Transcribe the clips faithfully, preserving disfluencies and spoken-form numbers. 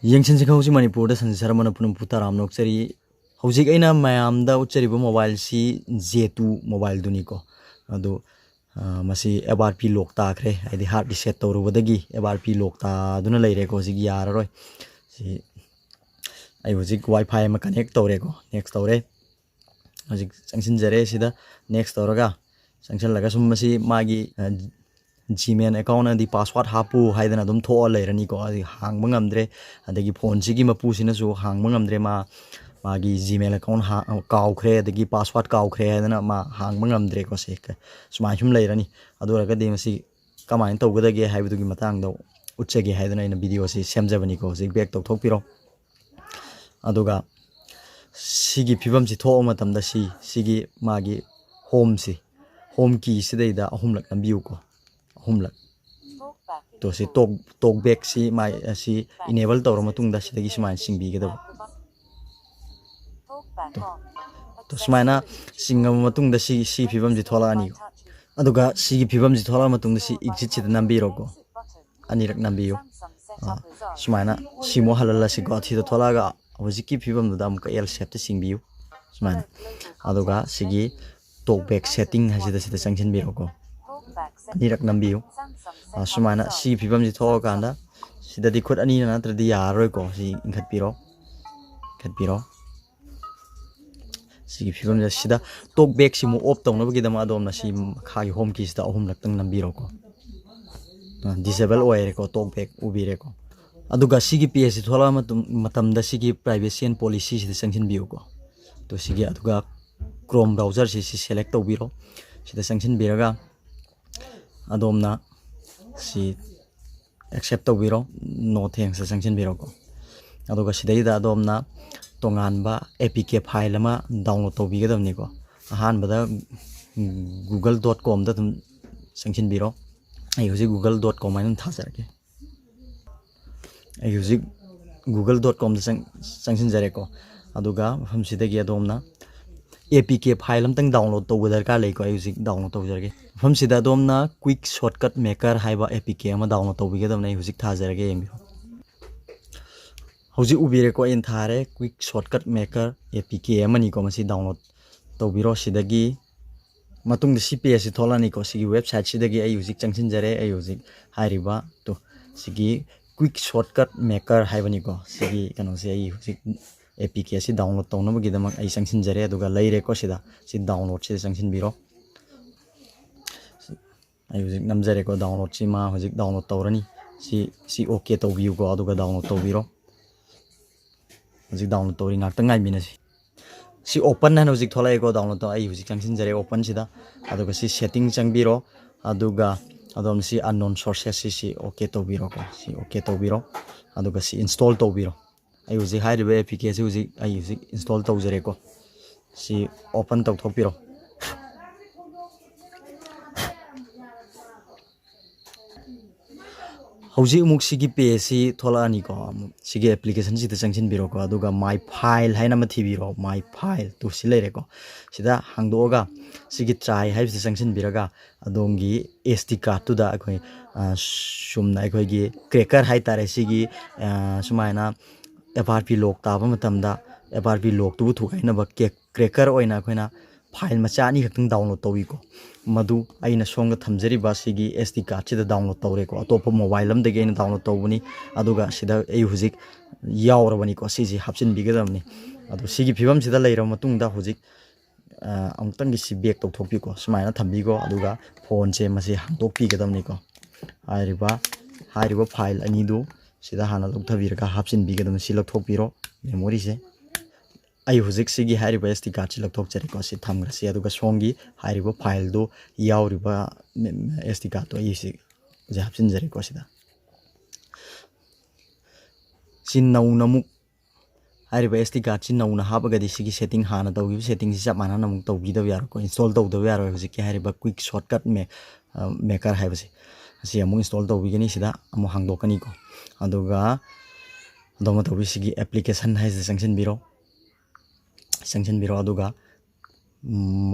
ꯌꯦꯡꯁꯤꯟꯁꯤ ꯈꯪꯍꯧꯁꯤ ꯃꯅꯤꯄꯨꯔꯗ ꯁꯟꯁꯤ ꯁꯔꯃꯅ ꯄꯨꯅꯝ ꯄꯨꯇꯥꯔꯥꯝꯅ ꯑꯣꯛꯆꯔꯤ꯫ ꯍꯧꯖꯤꯛ ꯑꯩꯅ ꯃꯌꯥꯝꯗ ꯎꯠꯆꯔꯤꯕ ꯃꯣꯕꯥꯏꯜꯁꯤ J two ꯃꯣꯕꯥꯏꯜꯗꯨꯅꯤꯀꯣ꯫ ꯑꯗꯨ, ꯑ, ꯃꯁꯤ F R P lock ꯇꯥꯈ꯭ꯔꯦ, ꯍꯥꯏꯗꯤ hard reset ꯇꯧꯔꯨꯕꯗꯒꯤ F R P lock ꯇꯥꯗꯨꯅ ꯂꯩꯔꯦꯀꯣ꯫ ꯍꯧꯖꯤꯛ ꯌꯥꯔꯔꯣꯏ꯫ ꯁꯤ ꯑꯩ ꯍꯧꯖꯤꯛ Wi-Fi ꯑꯃ connect ꯇꯧꯔꯦꯀꯣ, next ꯇꯧꯔꯦ꯫ ꯍꯧꯖꯤꯛ ꯆꯪꯁꯤꯟꯖꯔꯦ ꯁꯤꯗ, next ꯇꯧꯔꯒ ꯆꯪꯁꯤꯜꯂꯒ ꯁꯨꯝ ꯃꯁꯤ ꯃꯥꯒꯤ, ꯑ, Gmail account ꯑꯗꯤ password ꯍꯥꯞꯄꯨ ꯍꯥꯏꯗꯅ ꯑꯗꯨꯝ ꯊꯣꯛꯑ ꯂꯩꯔꯅꯤꯀꯣ꯫ ꯑꯗꯩ ꯍꯥꯡꯕ ꯉꯝꯗ꯭ꯔꯦ, ꯑꯗꯒꯤ ꯐꯣꯟꯁꯤꯒꯤ ꯃꯄꯨꯁꯤꯅꯁꯨ ꯍꯥꯡꯕ ꯉꯝꯗ꯭ꯔꯦ, ꯃꯥ ꯃꯥꯒꯤ Gmail account ꯍꯥ-, ꯀꯥꯎꯈ꯭ꯔꯦ, ꯑꯗꯒꯤ password ꯀꯥꯎꯈ꯭ꯔꯦ ꯍꯥꯏꯗꯅ ꯃꯥ ꯍꯥꯡꯕ ꯉꯝꯗ꯭ꯔꯦꯀꯣ꯫ ꯁꯦ ꯀ-, ꯁꯨꯃꯥꯏꯅ ꯁꯨꯝ ꯂꯩꯔꯅꯤ꯫ ꯑꯗꯨ ꯑꯣꯏꯔꯒꯗꯤ ꯃꯁꯤ ꯀꯃꯥꯏꯅ ꯇꯧꯒꯗꯒꯦ ꯍꯥꯏꯕꯗꯨꯒꯤ ꯃꯇꯥꯡꯗ ꯎꯠꯆꯒꯦ ꯍꯥꯏꯗꯅ ꯑꯩꯅ video ꯁꯤ ꯁꯦꯝꯖꯕꯅꯤꯀꯣ꯫ ꯍꯧꯖꯤꯛ back ꯇꯧꯊꯣꯛꯄꯤꯔꯣ꯫ ꯑꯗꯨꯒ ꯁꯤꯒꯤ ꯐꯤꯕꯝꯁꯤ ꯊꯣꯛꯑ ꯃꯇꯝꯗ ꯁꯤ, ꯁꯤꯒꯤ ꯃꯥꯒꯤ home ꯁꯤ, home key ꯁꯤꯗꯩꯗ ꯑꯍꯨꯝꯂꯛ ꯅꯝꯕꯤꯌꯨꯀꯣ꯫ ꯑꯍꯨꯝꯂꯛ꯫ ꯇꯣ ꯁꯤ talk, talk back ꯁꯤ ꯃꯥꯏ, ꯑꯁꯤ enable ꯇꯧꯔ ꯃꯇꯨꯡꯗ ꯁꯤꯗꯒꯤ ꯁꯨꯃꯥꯏꯅ ꯆꯤꯡꯕꯤꯒꯗꯕ꯫ ꯇꯣ, ꯇꯣ ꯁꯨꯃꯥꯏꯅ ꯆꯤꯡꯉꯕ ꯃꯇꯨꯡꯗ ꯁꯤ, ꯁꯤ ꯐꯤꯕꯝꯁꯤ ꯊꯣꯛꯂꯛꯑꯅꯤꯀꯣ꯫ ꯑꯗꯨꯒ ꯁꯤꯒꯤ ꯐꯤꯕꯝꯁꯤ ꯊꯣꯛꯂꯛꯑ ꯃꯇꯨꯡꯗ ꯁꯤ exit ꯁꯤꯗ ꯅꯝꯕꯤꯔꯣꯀꯣ꯫ ꯑꯅꯤꯔꯛ ꯅꯝꯕꯤꯌꯨ꯫ ꯑꯥ, ꯁꯨꯃꯥꯏꯅ ꯁꯤꯃꯨꯛ ꯍꯜꯍꯜꯂꯁꯤꯀꯣ꯫ ꯁꯤꯗ ꯊꯣꯛꯂꯛꯑꯒ ꯍꯧꯖꯤꯛꯀꯤ ꯐꯤꯕꯝꯗꯨꯗ ꯑꯃꯨꯛꯀ L shape ꯇ ꯆꯤꯡꯕꯤꯌꯨ꯫ ꯁꯨꯃꯥꯏꯅ꯫ ꯑꯗꯨꯒ ꯁꯤꯒꯤ talk back setting ꯍꯥꯏꯁꯤꯗ ꯁꯤꯗ ꯆꯪꯁꯤꯟꯕꯤꯔꯣꯀꯣ꯫ ꯑꯅꯤꯔꯛ ꯅꯝꯕꯤꯌꯨ꯫ ꯑꯥ, ꯁꯨꯃꯥꯏꯅ ꯁꯤꯒꯤ ꯐꯤꯕꯝꯁꯤ ꯊꯣꯛꯑꯀꯥꯟꯗ ꯁꯤꯗꯗꯤ ꯈꯨꯠ ꯑꯅꯤꯅ ꯅꯠꯇ꯭ꯔꯗꯤ ꯌꯥꯔꯔꯣꯏꯀꯣ꯫ ꯁꯤ ꯏꯟꯈꯠꯄꯤꯔꯣ꯫ ꯏꯟꯈꯠꯄꯤꯔꯣ꯫ ꯁꯤꯒꯤ ꯐꯤꯕꯝꯁꯤꯗ ꯁꯤꯗ talk back ꯁꯤꯃꯨꯛ off ꯇꯧꯅꯕꯒꯤꯗꯃꯛ ꯑꯗꯣꯝꯅ ꯁꯤ ꯃꯈꯥꯒꯤ home key ꯁꯤꯗ ꯑꯍꯨꯝꯂꯛꯇꯪ ꯅꯝꯕꯤꯔꯣꯀꯣ꯫ ꯑ, disable ꯑꯣꯏꯔꯦꯀꯣ, talk back ꯎꯕꯤꯔꯦꯀꯣ꯫ ꯑꯗꯨꯒ ꯁꯤꯒꯤ page ꯁꯤ ꯊꯣꯛꯂꯛꯑ ꯃꯇꯨꯡ, ꯃꯇꯝꯗ ꯁꯤꯒꯤ privacy and policy ꯁꯤꯗ ꯆꯪꯁꯤꯟꯕꯤꯌꯨꯀꯣ꯫ ꯇꯣ ꯁꯤꯒꯤ, ꯑꯗꯨꯒ Chrome browser ꯁꯤ, ꯁꯤ select ꯇꯧꯕꯤꯔꯣ꯫ ꯁꯤꯗ ꯆꯪꯁꯤꯟꯕꯤꯔꯒ ꯑꯗꯣꯝꯅ ꯁꯤ accept ꯇꯧꯕꯤꯔꯣ, no thanks ꯇ ꯆꯪꯁꯤꯟꯕꯤꯔꯣꯀꯣ꯫ ꯑꯗꯨꯒ ꯁꯤꯗꯩꯗ ꯑꯗꯣꯝꯅ ꯇꯣꯉꯥꯟꯕ A P K file ꯑꯃ download ꯇꯧꯕꯤꯒꯗꯕꯅꯤꯀꯣ꯫ ꯑꯍꯥꯟꯕꯗ google dot com ꯗ ꯑꯗꯨꯝ ꯆꯪꯁꯤꯟꯕꯤꯔꯣ꯫ ꯑꯩ ꯍꯧꯖꯤꯛ google dot com ꯍꯥꯏꯅ ꯑꯗꯨꯝ ꯊꯥꯖꯔꯛꯀꯦ꯫ ꯑꯩ ꯍꯧꯖꯤꯛ google dot com ꯗ ꯆꯪ-, ꯆꯪꯁꯤꯟꯖꯔꯦꯀꯣ꯫ ꯑꯗꯨꯒ ꯃꯐꯝꯁꯤꯗꯒꯤ ꯑꯗꯣꯝꯅ A P K file ꯑꯝꯇꯪ download ꯇꯧꯕ ꯗꯔꯀꯥꯔ ꯂꯩꯀꯣ꯫ ꯑꯩ ꯍꯧꯖꯤꯛ download ꯇꯧꯖꯔꯒꯦ꯫ ꯃꯐꯝꯁꯤꯗ ꯑꯗꯣꯝꯅ Quick Shortcut Maker ꯍꯥꯏꯕ A P K ꯑꯃ download ꯇꯧꯕꯤꯒꯗꯕꯅꯤ꯫ ꯑꯩ ꯍꯧꯖꯤꯛ ꯊꯥꯖꯔꯒꯦ, ꯌꯦꯡꯕꯤꯌꯨ꯫ ꯍꯧꯖꯤꯛ ꯎꯕꯤꯔꯦꯀꯣ, ꯑꯩꯅ ꯊꯥꯔꯦ Quick Shortcut Maker A P K ꯑꯃꯅꯤꯀꯣ꯫ ꯃꯁꯤ download ꯇꯧꯕꯤꯔꯣ꯫ ꯁꯤꯗꯒꯤ ꯃꯇꯨꯡꯗ ꯁꯤ page ꯁꯤ ꯊꯣꯛꯂꯛꯑꯅꯤꯀꯣ꯫ ꯁꯤꯒꯤ website ꯁꯤꯗꯒꯤ ꯑꯩ ꯍꯧꯖꯤꯛ ꯆꯪꯁꯤꯟꯖꯔꯦ꯫ ꯑꯩ ꯍꯧꯖꯤꯛ ꯍꯥꯏꯔꯤꯕ ꯇꯨ ꯁꯤꯒꯤ Quick Shortcut Maker ꯍꯥꯏꯕꯅꯤꯀꯣ꯫ ꯁꯤꯒꯤ ꯀꯩꯅꯣꯁꯦ ꯑꯩ ꯍꯧꯖꯤꯛ A P K ꯑꯁꯤ download ꯇꯧꯅꯕꯒꯤꯗꯃꯛ ꯑꯩ ꯆꯪꯁꯤꯟꯖꯔꯦ꯫ ꯑꯗꯨꯒ ꯂꯩꯔꯦꯀꯣ ꯁꯤꯗ꯫ ꯁꯤ download ꯁꯤꯗ ꯆꯪꯁꯤꯟꯕꯤꯔꯣ꯫ ꯑꯩ ꯍꯧꯖꯤꯛ ꯅꯝꯖꯔꯦꯀꯣ download ꯁꯤ꯫ ꯃꯥ ꯍꯧꯖꯤꯛ download ꯇꯧꯔꯅꯤ꯫ ꯁꯤ, ꯁꯤ OK ꯇꯧꯕꯤꯌꯨꯀꯣ, ꯑꯗꯨꯒ download ꯇꯧꯕꯤꯔꯣ꯫ ꯍꯧꯖꯤꯛ download ꯇꯧꯔꯤ, ꯉꯥꯛꯇꯪ ꯉꯥꯏꯃꯤꯟꯅꯁꯤ꯫ ꯁꯤ open ꯍꯥꯏꯅ ꯍꯧꯖꯤꯛ ꯊꯣꯛꯂꯛꯑꯦꯀꯣ, download ꯇꯧ꯫ ꯑꯩ ꯍꯧꯖꯤꯛ ꯆꯪꯁꯤꯟꯖꯔꯦ open ꯁꯤꯗ꯫ ꯑꯗꯨꯒ ꯁꯤ setting ꯆꯪꯕꯤꯔꯣ, ꯑꯗꯨꯒ ꯑꯗꯣꯝ ꯁꯤ unknown sources ꯁꯤ, ꯁꯤ OK ꯇꯧꯕꯤꯔꯣꯀꯣ꯫ ꯁꯤ OK ꯇꯧꯕꯤꯔꯣ, ꯑꯗꯨꯒ ꯁꯤ install ꯇꯧꯕꯤꯔꯣ꯫ ꯑꯩ ꯍꯧꯖꯤꯛ ꯍꯥꯏꯔꯤꯕ A P K ꯑꯁꯤ ꯍꯧꯖꯤꯛ ꯑꯩ ꯍꯧꯖꯤꯛ install ꯇꯧꯖꯔꯦꯀꯣ꯫ ꯁꯤ open ꯇꯧꯊꯣꯛꯄꯤꯔꯣ꯫ ꯍꯧꯖꯤꯛ ꯑꯃꯨꯛ ꯁꯤꯒꯤ page ꯁꯤ ꯊꯣꯛꯂꯛꯑꯅꯤꯀꯣ꯫ ꯑꯃꯨꯛ ꯁꯤꯒꯤ application ꯁꯤꯗ ꯆꯪꯁꯤꯟꯕꯤꯔꯣꯀꯣ, ꯑꯗꯨꯒ My File ꯍꯥꯏꯅ ꯑꯃ ꯊꯤꯕꯤꯔꯣ꯫ My File ꯇꯨ ꯁꯤ ꯂꯩꯔꯦꯀꯣ꯫ ꯁꯤꯗ ꯍꯥꯡꯗꯣꯛꯑꯒ ꯁꯤꯒꯤ try ꯍꯥꯏꯕꯁꯤꯗ ꯆꯪꯁꯤꯟꯕꯤꯔꯒ ꯑꯗꯣꯝꯒꯤ S D card ꯇꯨꯗ ꯑꯩꯈꯣꯏ, ꯑ, ꯆꯨꯝꯅ ꯑꯩꯈꯣꯏꯒꯤ cracker ꯍꯥꯏꯇꯥꯔꯦ, ꯁꯤꯒꯤ, ꯑ, ꯁꯨꯃꯥꯏꯅ F R P lock ꯇꯥꯕ ꯃꯇꯝꯗ F R P lock ꯇꯨꯕꯨ ꯊꯨꯒꯥꯏꯅꯕ cracker ꯑꯣꯏꯅ ꯑꯩꯈꯣꯏꯅ file ꯃꯆꯥ ꯑꯅꯤꯈꯛꯇꯪ download ꯇꯧꯏꯀꯣ꯫ ꯃꯗꯨ ꯑꯩꯅ ꯁꯣꯝꯗ ꯊꯝꯖꯔꯤꯕ ꯁꯤꯒꯤ S D card ꯁꯤꯗ download ꯇꯧꯔꯦꯀꯣ꯫ ꯑꯇꯣꯞꯄ mobile ꯑꯃꯗꯒꯤ ꯑꯩꯅ download ꯇꯧꯕꯅꯤ, ꯑꯗꯨꯒ ꯁꯤꯗ ꯑꯩ ꯍꯧꯖꯤꯛ ꯌꯥꯎꯔꯕꯅꯤꯀꯣ꯫ ꯁꯤꯁꯤ ꯍꯥꯞꯆꯤꯟꯕꯤꯒꯗꯕꯅꯤ꯫ ꯑꯗꯣ ꯁꯤꯒꯤ ꯐꯤꯕꯝꯁꯤꯗ ꯂꯩꯔꯕ ꯃꯇꯨꯡꯗ ꯍꯧꯖꯤꯛ, ꯑ, ꯑꯃꯨꯛꯇꯪꯒꯤ ꯁꯤ back ꯇꯧꯊꯣꯛꯄꯤꯀꯣ꯫ ꯁꯨꯃꯥꯏꯅ ꯊꯝꯕꯤꯀꯣ, ꯑꯗꯨꯒ phone ꯁꯦ ꯃꯁꯤ ꯍꯥꯡꯗꯣꯛꯄꯤꯒꯗꯕꯅꯤꯀꯣ꯫ ꯍꯥꯏꯔꯤꯕ, ꯍꯥꯏꯔꯤꯕ file ꯑꯅꯤꯗꯨ ꯁꯤꯗ ꯍꯥꯟꯅ ꯂꯧꯊꯕꯤꯔꯒ ꯍꯥꯞꯆꯤꯟꯕꯤꯒꯗꯕꯅꯤ꯫ ꯁꯤ ꯂꯧꯊꯣꯛꯄꯤꯔꯣ memory ꯁꯦ꯫ ꯑꯩ ꯍꯧꯖꯤꯛ ꯁꯤꯒꯤ ꯍꯥꯏꯔꯤꯕ S D card ꯁꯤ ꯂꯧꯊꯣꯛꯆꯔꯦꯀꯣ꯫ ꯁꯤ ꯊꯝꯈ꯭ꯔꯁꯤ꯫ ꯑꯗꯨꯒ ꯁꯣꯝꯒꯤ ꯍꯥꯏꯔꯤꯕ file ꯗꯨ ꯌꯥꯎꯔꯤꯕ S D card ꯇꯣ ꯑꯩ ꯁꯤ ꯍꯧꯖꯤꯛ ꯍꯥꯞꯆꯤꯟꯖꯔꯦꯀꯣ ꯁꯤꯗ꯫ ꯁꯤ ꯅꯧꯅ ꯑꯃꯨꯛ ꯍꯥꯏꯔꯤꯕ S D card ꯁꯤ ꯅꯧꯅ ꯍꯥꯞꯄꯒꯗꯤ ꯁꯤꯒꯤ setting, ꯍꯥꯟꯅ ꯇꯧꯈꯤꯕ setting ꯁꯤ ꯆꯞ ꯃꯥꯟꯅꯅ ꯑꯃꯨꯛ ꯇꯧꯕꯤꯗꯕ ꯌꯥꯔꯣꯏꯀꯣ꯫ Install ꯇꯧꯗꯕ ꯌꯥꯔꯣꯏ ꯍꯧꯖꯤꯛꯀꯤ ꯍꯥꯏꯔꯤꯕ Quick Shortcut ꯃꯦ-, ꯑ, Maker ꯍꯥꯏꯕꯁꯦ꯫ ꯑꯁꯤ ꯑꯃꯨꯛ install ꯇꯧꯕꯤꯒꯅꯤ꯫ ꯁꯤꯗ ꯑꯃꯨꯛ ꯍꯥꯡꯗꯣꯛꯀꯅꯤꯀꯣ꯫ ꯑꯗꯨꯒ ꯑꯗꯣꯝꯅ ꯇꯧꯕꯤꯁꯤꯒꯤ application ꯍꯥꯏꯁꯤꯗ ꯆꯪꯁꯤꯟꯕꯤꯔꯣ꯫ ꯆꯪꯁꯤꯟꯕꯤꯔꯣ꯫ ꯑꯗꯨꯒ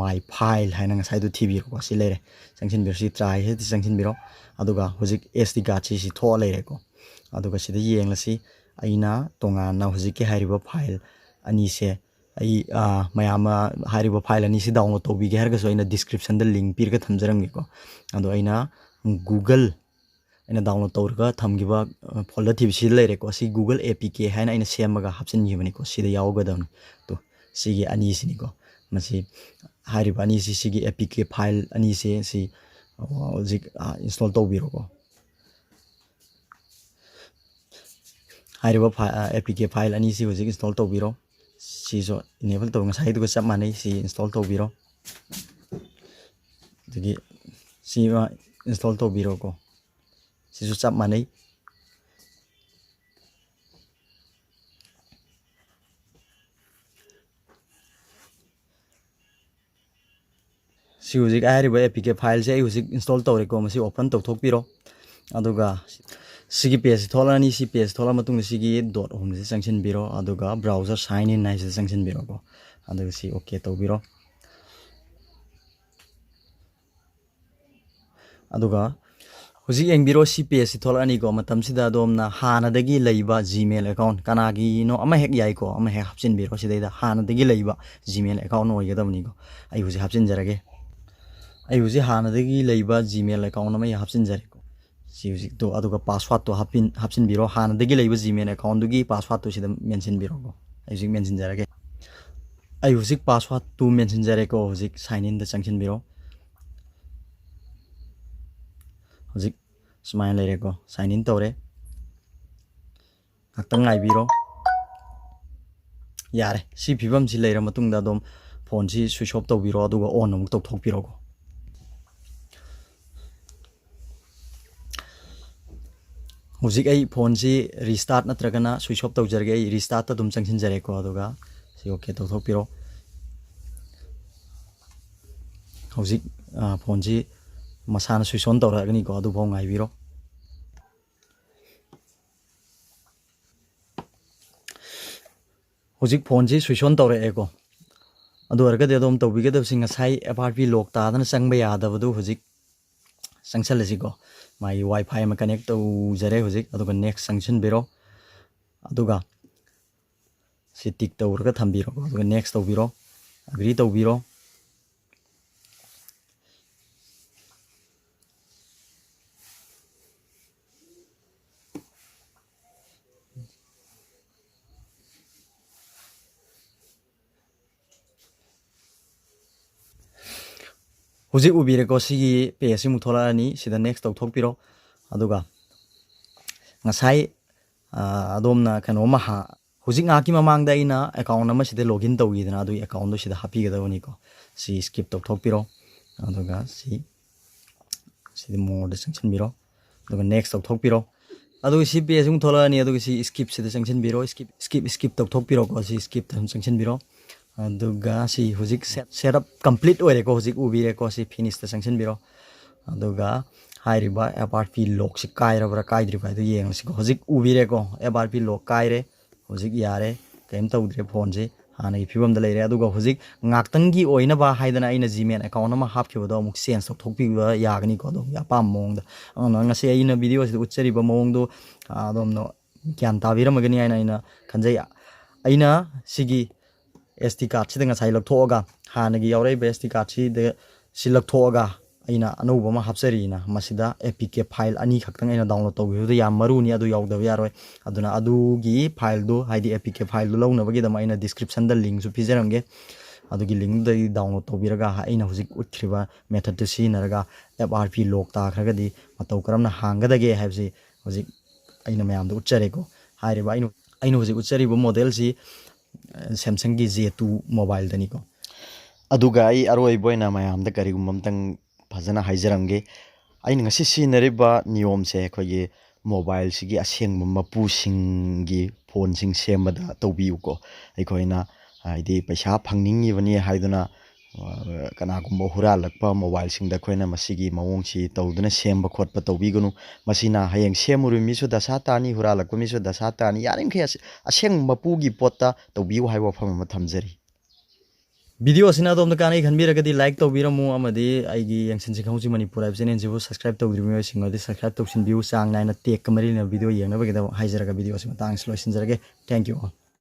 My File ꯍꯥꯏꯅ ꯉꯁꯥꯏꯗꯨ ꯊꯤꯕꯤꯔꯣꯀꯣ꯫ ꯁꯤ ꯂꯩꯔꯦ꯫ ꯆꯪꯁꯤꯟꯕꯤꯔꯣ꯫ ꯁꯤ try ꯍꯥꯏꯁꯤꯗ ꯆꯪꯁꯤꯟꯕꯤꯔꯣ꯫ ꯑꯗꯨꯒ ꯍꯧꯖꯤꯛ S D card ꯁꯤ, ꯁꯤ ꯊꯣꯛꯑ ꯂꯩꯔꯦꯀꯣ꯫ ꯑꯗꯨꯒ ꯁꯤꯗ ꯌꯦꯡꯂꯁꯤ꯫ ꯑꯩꯅ ꯇꯣꯉꯥꯟꯅ ꯍꯧꯖꯤꯛꯀꯤ ꯍꯥꯏꯔꯤꯕ file ꯑꯅꯤꯁꯦ, ꯑꯩ, ꯑ, ꯃꯌꯥꯝ, ꯑ, ꯍꯥꯏꯔꯤꯕ file ꯑꯅꯤꯁꯤ download ꯇꯧꯕꯤꯒꯦ ꯍꯥꯏꯔꯒꯁꯨ ꯑꯩꯅ description ꯗ link ꯄꯤꯔꯒ ꯊꯝꯖꯔꯝꯒꯦꯀꯣ꯫ ꯑꯗꯣ ꯑꯩꯅ Google, ꯑꯩꯅ download ꯇꯧꯔꯒ ꯊꯝꯈꯤꯕ, ꯑ, folder ꯊꯤꯕꯁꯤꯗ ꯂꯩꯔꯦꯀꯣ꯫ ꯁꯤ Google A P K ꯍꯥꯏꯅ ꯑꯩꯅ ꯁꯦꯝꯃꯒ ꯍꯥꯞꯆꯤꯟꯈꯤꯕꯅꯤꯀꯣ꯫ ꯁꯤꯗ ꯌꯥꯎꯒꯗꯕꯅꯤ꯫ ꯇꯣ, ꯁꯤꯒꯤ ꯑꯅꯤꯁꯤꯅꯤꯀꯣ꯫ ꯃꯁꯤ ꯍꯥꯏꯔꯤꯕ ꯑꯅꯤꯁꯤ, ꯁꯤꯒꯤ A P K file ꯑꯅꯤꯁꯦ ꯁꯤ, ꯑ, ꯍꯧꯖꯤꯛ, ꯑ, install ꯇꯧꯕꯤꯔꯣꯀꯣ꯫ ꯍꯥꯏꯔꯤꯕ ꯐꯥꯏ-, ꯑ, A P K file ꯑꯅꯤꯁꯤ ꯍꯧꯖꯤꯛ install ꯇꯧꯕꯤꯔꯣ꯫ ꯁꯤꯁꯨ enable ꯇꯧ, ꯉꯁꯥꯏꯗꯨꯒ ꯆꯞ ꯃꯥꯟꯅꯩ꯫ ꯁꯤ install ꯇꯧꯕꯤꯔꯣ꯫ ꯑꯗꯒꯤ ꯁꯤ ꯑꯃ install ꯇꯧꯕꯤꯔꯣꯀꯣ꯫ ꯁꯤꯁꯨ ꯆꯞ ꯃꯥꯟꯅꯩ꯫ ꯁꯤ ꯍꯧꯖꯤꯛ ꯍꯥꯏꯔꯤꯕ A P K file ꯁꯦ ꯑꯩ ꯍꯧꯖꯤꯛ install ꯇꯧꯔꯦꯀꯣ꯫ ꯃꯁꯤ open ꯇꯧꯊꯣꯛꯄꯤꯔꯣ꯫ ꯑꯗꯨꯒ ꯁꯤꯒꯤ page ꯁꯤ ꯊꯣꯛꯂꯛꯑꯅꯤ꯫ ꯁꯤ page ꯊꯣꯛꯂꯛꯑ ꯃꯇꯨꯡꯗ ꯁꯤꯒꯤ dot home ꯁꯤ ꯆꯪꯁꯤꯟꯕꯤꯔꯣ꯫ ꯑꯗꯨꯒ browser sign in ꯍꯥꯏꯁꯤꯗ ꯆꯪꯁꯤꯟꯕꯤꯔꯣꯀꯣ꯫ ꯑꯗꯨꯒ ꯁꯤ OK ꯇꯧꯕꯤꯔꯣ꯫ ꯑꯗꯨꯒ ꯍꯧꯖꯤꯛ ꯌꯦꯡꯕꯤꯔꯣ, ꯁꯤ page ꯁꯤ ꯊꯣꯛꯂꯛꯑꯅꯤꯀꯣ꯫ ꯃꯇꯝꯁꯤꯗ ꯑꯗꯣꯝꯅ ꯍꯥꯟꯅꯗꯒꯤ ꯂꯩꯕ Gmail account, ꯀꯅꯥꯒꯤꯅꯣ ꯑꯃ ꯍꯦꯛ ꯌꯥꯏꯀꯣ, ꯑꯃ ꯍꯦꯛ ꯍꯥꯞꯆꯤꯟꯕꯤꯔꯣ꯫ ꯁꯤꯗꯩꯗ ꯍꯥꯟꯅꯗꯒꯤ ꯂꯩꯕ Gmail account ꯑꯣꯏꯒꯗꯕꯅꯤꯀꯣ꯫ ꯑꯩ ꯍꯧꯖꯤꯛ ꯍꯥꯞꯆꯤꯟꯖꯔꯒꯦ꯫ ꯑꯩ ꯍꯧꯖꯤꯛ ꯍꯥꯟꯅꯗꯒꯤ ꯂꯩꯕ Gmail account ꯑꯃ ꯑꯩ ꯍꯥꯞꯆꯤꯟꯖꯔꯦꯀꯣ꯫ ꯁꯤ ꯍꯧꯖꯤꯛꯇꯣ, ꯑꯗꯨꯒ password ꯇꯣ ꯍꯥꯞꯄꯤꯟ-, ꯍꯥꯞꯆꯤꯟꯕꯤꯔꯣ꯫ ꯍꯥꯟꯅꯗꯒꯤ ꯂꯩꯕ Gmail account ꯗꯨꯒꯤ password ꯇꯨ ꯁꯤꯗ ꯃꯦꯟꯁꯤꯟꯕꯤꯔꯣꯀꯣ꯫ ꯑꯩ ꯍꯧꯖꯤꯛ ꯃꯦꯟꯁꯤꯟꯖꯔꯒꯦ꯫ ꯑꯩ ꯍꯧꯖꯤꯛ password ꯇꯨ ꯃꯦꯟꯁꯤꯟꯖꯔꯦꯀꯣ꯫ ꯍꯧꯖꯤꯛ sign in ꯗ ꯆꯪꯁꯤꯟꯕꯤꯔꯣ꯫ ꯍꯧꯖꯤꯛ ꯁꯨꯃꯥꯏꯅ ꯂꯩꯔꯦꯀꯣ, sign in ꯇꯧꯔꯦ꯫ ꯉꯥꯛꯇꯪ ꯉꯥꯏꯕꯤꯔꯣ꯫ ꯌꯥꯔꯦ, ꯁꯤ ꯐꯤꯕꯝꯁꯤ ꯂꯩꯔ ꯃꯇꯨꯡꯗ ꯑꯗꯨꯝ phone ꯁꯤ switch off ꯇꯧꯕꯤꯔꯣ, ꯑꯗꯨꯒ on ꯑꯃꯨꯛ ꯇꯧꯊꯣꯛꯄꯤꯔꯣꯀꯣ꯫ ꯍꯧꯖꯤꯛ ꯑꯩ phone ꯁꯤ restart ꯅꯠꯇ꯭ꯔꯒꯅ switch off ꯇꯧꯖꯔꯒꯦ꯫ ꯑꯩ restart ꯇ ꯑꯗꯨꯝ ꯆꯪꯁꯤꯟꯖꯔꯦꯀꯣ, ꯑꯗꯨꯒ ꯁꯤ OK ꯇꯧꯊꯣꯛꯄꯤꯔꯣ꯫ ꯍꯧꯖꯤꯛ, ꯑ, phone ꯁꯤ ꯃꯁꯥꯅ switch on ꯇꯧꯔꯛꯑꯒꯅꯤꯀꯣ, ꯑꯗꯨꯐꯥꯎ ꯉꯥꯏꯕꯤꯔꯣ꯫ ꯍꯧꯖꯤꯛ phone ꯁꯤ switch on ꯇꯧꯔꯛꯑꯦꯀꯣ꯫ ꯑꯗꯨ ꯑꯣꯏꯔꯒꯗꯤ ꯑꯗꯣꯝ ꯇꯧꯕꯤꯒꯗꯕꯁꯤ, ꯉꯁꯥꯏ F R P lock ꯇꯥꯗꯅ ꯆꯪꯕ ꯌꯥꯗꯕꯗꯨ ꯍꯧꯖꯤꯛ ꯆꯪꯁꯜꯂꯁꯤꯀꯣ꯫ ꯃꯥꯒꯤ WiFi ꯑꯃ connect ꯇꯧꯖꯔꯦ ꯍꯧꯖꯤꯛ, ꯑꯗꯨꯒ next ꯆꯪꯁꯤꯟꯕꯤꯔꯣ꯫ ꯑꯗꯨꯒ ꯁꯤ ꯇꯤꯛ ꯇꯧꯔꯒ ꯊꯝꯕꯤꯔꯣ, ꯑꯗꯨꯒ ꯅꯦꯛꯁ ꯇꯧꯕꯤꯔꯣ, ꯑꯦꯒ꯭ꯔꯤ ꯇꯧꯕꯤꯔꯣ꯫ ꯍꯧꯖꯤꯛ ꯎꯕꯤꯔꯦꯀꯣ, ꯁꯤꯒꯤ ꯄꯦꯖꯁꯤꯃꯨꯛ ꯊꯣꯛꯂꯛꯑꯅꯤ꯫ ꯁꯤꯗ ꯅꯦꯛꯁ ꯇꯧꯊꯣꯛꯄꯤꯔꯣ꯫ ꯑꯗꯨꯒ ꯉꯁꯥꯏ ꯑꯗꯣꯝꯅ ꯀꯩꯅꯣꯝꯃ ꯍꯥ- ꯍꯧꯖꯤꯛ ꯉꯥꯏꯍꯥꯛꯀꯤ ꯃꯃꯥꯡꯗ ꯑꯩꯅ ꯑꯦꯀꯥꯎꯟ ꯑꯃ ꯁꯤꯗ ꯂꯣꯒꯏꯟ ꯇꯧꯈꯤꯗꯅ, ꯑꯗꯨꯒꯤ ꯑꯦꯀꯥꯎꯟꯗꯣ ꯁꯤꯗ ꯍꯥꯞꯄꯤꯒꯗꯕꯅꯤꯀꯣ꯫ ꯁꯤ ꯁ꯭ꯀꯤꯞ ꯇꯧꯊꯣꯛꯄꯤꯔꯣ꯫ ꯑꯗꯨꯒ ꯁꯤ ꯁꯤꯗꯤ ꯃꯣꯔꯗ ꯆꯪꯁꯤꯟꯕꯤꯔꯣ꯫ ꯑꯗꯨꯒ ꯅꯦꯛꯁ ꯇꯧꯊꯣꯛꯄꯤꯔꯣ꯫ ꯑꯗꯨꯒ ꯁꯤ ꯄꯦꯖ ꯑꯃꯨꯛ ꯊꯣꯛꯂꯛꯑꯅꯤ꯫ ꯑꯗꯨꯒ ꯁꯤ ꯁ꯭ꯀꯤꯞꯁꯤꯗ ꯆꯪꯁꯤꯟꯕꯤꯔꯣ꯫ ꯁ꯭ꯀꯤꯞ ꯁ꯭ꯀꯤꯞ ꯁ꯭ꯀꯤꯞ ꯇꯧꯊꯣꯛꯄꯤꯔꯣꯀꯣ꯫ ꯁꯤ ꯁ꯭ꯀꯤꯞꯇ ꯑꯗꯨꯝ ꯆꯪꯁꯤꯟꯕꯤꯔꯣ꯫ ꯑꯗꯨꯒ ꯁꯤ ꯍꯧꯖꯤꯛ ꯁꯦꯠ ꯑꯞ ꯀꯝꯄ꯭ꯂꯤꯠ ꯑꯣꯏꯔꯦꯀꯣ꯫ ꯍꯧꯖꯤꯛ ꯎꯕꯤꯔꯦꯀꯣ꯫ ꯁꯤ ꯐꯤꯅꯤꯁꯇ ꯆꯪꯁꯤꯟꯕꯤꯔꯣ꯫ ꯑꯗꯨꯒ ꯍꯥꯏꯔꯤꯕ ꯑꯦꯐ ꯑꯥꯔ ꯄꯤ ꯂꯣꯛꯁꯤ ꯀꯥꯏꯔꯕ꯭ꯔꯥ ꯀꯥꯏꯗ꯭ꯔꯤꯕ꯭ꯔꯥ ꯍꯥꯏꯗꯣ ꯌꯦꯡꯉꯁꯤꯀꯣ꯫ ꯍꯧꯖꯤꯛ ꯎꯕꯤꯔꯦꯀꯣ, ꯑꯦꯐ ꯑꯥꯔ ꯄꯤ ꯂꯣꯛ ꯀꯥꯏꯔꯦ꯫ ꯍꯧꯖꯤꯛ ꯌꯥꯔꯦ, ꯀꯔꯤꯝ ꯇꯧꯗ꯭ꯔꯦ, ꯐꯣꯟꯁꯤ ꯍꯥꯟꯅꯒꯤ ꯐꯤꯕꯝꯗ ꯂꯩꯔꯦ꯫ ꯑꯗꯨꯒ ꯍꯧꯖꯤꯛ ꯉꯥꯛꯇꯪꯒꯤ ꯑꯣꯏꯅꯕ ꯍꯥꯏꯗꯅ ꯑꯩꯅ ꯖꯤꯃꯦꯜ ꯑꯦꯀꯥꯎꯟ ꯑꯃ ꯍꯥꯞꯈꯤꯕꯗꯣ ꯑꯃꯨꯛ ꯆꯦꯟꯖ ꯇꯧꯊꯣꯛꯄꯤꯕ ꯌꯥꯒꯅꯤꯀꯣ, ꯑꯗꯣꯝꯒꯤ ꯑꯄꯥꯝꯕ ꯃꯑꯣꯡꯗ꯫ ꯑꯗꯨꯅ ꯉꯁꯤ ꯑꯩꯅ ꯚꯤꯗꯤꯑꯣꯁꯤꯗ ꯎꯠꯆꯔꯤꯕ ꯃꯑꯣꯡꯗꯣ, ꯑꯗꯣꯝꯅ ꯒ꯭ꯌꯥꯟ ꯇꯥꯕꯤꯔꯝꯃꯒꯅꯤ ꯍꯥꯏꯅ ꯑꯩꯅ ꯈꯟꯖꯩ꯫ ꯑꯩꯅ ꯁꯤꯒꯤ ꯑꯦꯁ ꯗꯤ ꯀꯥꯔꯠꯁꯤꯗ ꯉꯁꯥꯏ ꯂꯧꯊꯣꯛꯑꯒ, ꯍꯥꯟꯅꯒꯤ ꯌꯥꯎꯔꯛꯏꯕ ꯑꯦꯁ ꯗꯤ ꯀꯥꯔꯠꯁꯤꯗ ꯁꯤ ꯂꯧꯊꯣꯛꯑꯒ ꯑꯩꯅ ꯑꯅꯧꯕ ꯑꯃ ꯍꯥꯞꯆꯔꯤꯅ, ꯃꯁꯤꯗ ꯑꯦ ꯄꯤ ꯀꯦ ꯐꯥꯏꯜ ꯑꯅꯤꯈꯛꯇꯪ ꯑꯩꯅ ꯗꯥꯎꯟꯂꯣꯗ ꯇꯧꯈꯤꯕꯗꯨ ꯌꯥꯝ ꯃꯔꯨꯅꯤ, ꯑꯗꯨ ꯌꯥꯎꯗꯕ ꯌꯥꯔꯣꯏ꯫ ꯑꯗꯨꯅ ꯑꯗꯨꯒꯤ ꯐꯥꯏꯜꯗꯨ, ꯍꯥꯏꯗꯤ ꯑꯦ ꯄꯤ ꯀꯦ ꯐꯥꯏꯜꯗꯨ ꯂꯧꯅꯕꯒꯤꯗꯃꯛ ꯑꯩꯅ ꯗꯤꯁꯀ꯭ꯔꯤꯞꯁꯟꯗ ꯂꯤꯡꯁꯨ ꯄꯤꯖꯔꯝꯒꯦ꯫ ꯑꯗꯨꯒꯤ ꯂꯤꯡꯗꯨꯗꯒꯤ ꯗꯥꯎꯟꯂꯣꯗ ꯇꯧꯕꯤꯔꯒ ꯑꯩꯅ ꯍꯧꯖꯤꯛ ꯎꯠꯈ꯭ꯔꯤꯕ ꯃꯦꯊꯠꯇꯨ ꯁꯤꯖꯤꯟꯅꯔꯒ ꯑꯦꯐ ꯑꯥꯔ ꯄꯤ ꯂꯣꯛ ꯇꯥꯈ꯭ꯔꯒꯗꯤ ꯃꯇꯧ ꯀꯔꯝꯅ ꯍꯥꯡꯒꯗꯒꯦ ꯍꯥꯏꯕꯁꯤ ꯍꯧꯖꯤꯛ ꯑꯩꯅ ꯃꯌꯥꯝꯗ ꯎꯠꯆꯔꯦꯀꯣ꯫ ꯍꯥꯏꯔꯤꯕ ꯑꯩꯅ, ꯑꯩꯅ ꯍꯧꯖꯤꯛ ꯎꯠꯆꯔꯤꯕ ꯃꯣꯗꯦꯜꯁꯤ ꯁꯦꯝꯁꯪꯒꯤ ꯖꯦ ꯇꯨ ꯃꯣꯕꯥꯏꯜꯗꯅꯤꯀꯣ꯫ ꯑꯗꯨꯒ ꯑꯩ ꯑꯔꯣꯏꯕ ꯑꯣꯏꯅ ꯃꯌꯥꯝꯗ ꯀꯔꯤꯒꯨꯝꯕ ꯑꯝꯇꯪ ꯐꯖꯅ ꯍꯥꯏꯖꯔꯝꯒꯦ꯫ ꯑꯩꯅ ꯉꯁꯤ ꯁꯤꯖꯤꯟꯅꯔꯤꯕ ꯅꯤꯌꯣꯝꯁꯦ ꯑꯩꯈꯣꯏꯒꯤ ꯃꯣꯕꯥꯏꯜꯁꯤꯒꯤ ꯑꯁꯦꯡꯕ ꯃꯄꯨꯁꯤꯡꯒꯤ ꯐꯣꯟꯁꯤꯡ ꯁꯦꯝꯕꯗ ꯇꯧꯕꯤꯌꯨꯀꯣ꯫ ꯑꯩꯈꯣꯏꯅ ꯍꯥꯏꯗꯤ ꯄꯩꯁꯥ ꯐꯪꯅꯤꯡꯉꯤꯕꯅꯤ ꯍꯥꯏꯗꯨꯅ, ꯑ, ꯀꯅꯥꯒꯨꯝꯕ ꯍꯨꯔꯥꯜꯂꯛꯄ ꯃꯣꯕꯥꯏꯜꯁꯤꯡꯗ ꯑꯩꯈꯣꯏꯅ ꯃꯁꯤꯒꯤ ꯃꯑꯣꯡꯁꯤ ꯇꯧꯗꯨꯅ ꯁꯦꯝꯕ ꯈꯣꯠꯄ ꯇꯧꯕꯤꯒꯅꯨ꯫ ꯃꯁꯤꯅ ꯍꯌꯦꯡ ꯁꯦꯝꯃꯨꯔꯤꯕ ꯃꯤꯁꯨ ꯗꯁꯥ ꯇꯥꯅꯤ, ꯍꯨꯔꯥꯜꯂꯛꯄ ꯃꯤꯁꯨ ꯗꯁꯥ ꯇꯥꯅꯤ꯫ ꯌꯥꯔꯤꯃꯈꯩ ꯑꯁ-, ꯑꯁꯦꯡꯕ ꯃꯄꯨꯒꯤ ꯄꯣꯠꯇ ꯇꯧꯕꯤꯌꯨ ꯍꯥꯏꯕ ꯋꯥꯐꯝ ꯑꯃ ꯊꯝꯖꯔꯤ꯫ ꯚꯤꯗꯤꯑꯣ ꯑꯁꯤꯅ ꯑꯗꯣꯝꯗ ꯀꯥꯟꯅꯩ ꯈꯟꯕꯤꯔꯒꯗꯤ ꯂꯥꯏꯛ ꯇꯧꯕꯤꯔꯝꯃꯨ, ꯑꯃꯗꯤ ꯑꯩꯒꯤ ꯌꯦꯡꯁꯤꯟꯁꯤ ꯈꯪꯍꯧꯁꯤ ꯃꯅꯤꯄꯨꯔ ꯍꯥꯏꯕ ꯆꯦꯅꯦꯜꯁꯤꯕꯨ ꯁꯕꯁꯀ꯭ꯔꯥꯏꯕ ꯇꯧꯗ꯭ꯔꯤꯕ ꯃꯤꯑꯣꯏꯁꯤꯡ ꯑꯗꯨꯗꯤ ꯁꯕꯁꯀ꯭ꯔꯥꯏꯕ ꯇꯧꯁꯤꯟꯕꯤꯌꯨ꯫ ꯆꯥꯡ ꯅꯥꯏꯅ ꯇꯦꯛꯀ ꯃꯔꯤ ꯂꯩꯅꯕ ꯚꯤꯗꯤꯑꯣ ꯌꯦꯡꯅꯕꯒꯤꯗꯃꯛ ꯍꯥꯏꯖꯔꯒ ꯚꯤꯗꯤꯑꯣ ꯑꯁꯤ ꯃꯇꯥꯡ ꯑꯁꯤ ꯂꯣꯏꯁꯤꯟꯖꯔꯒꯦ꯫ Thank you all.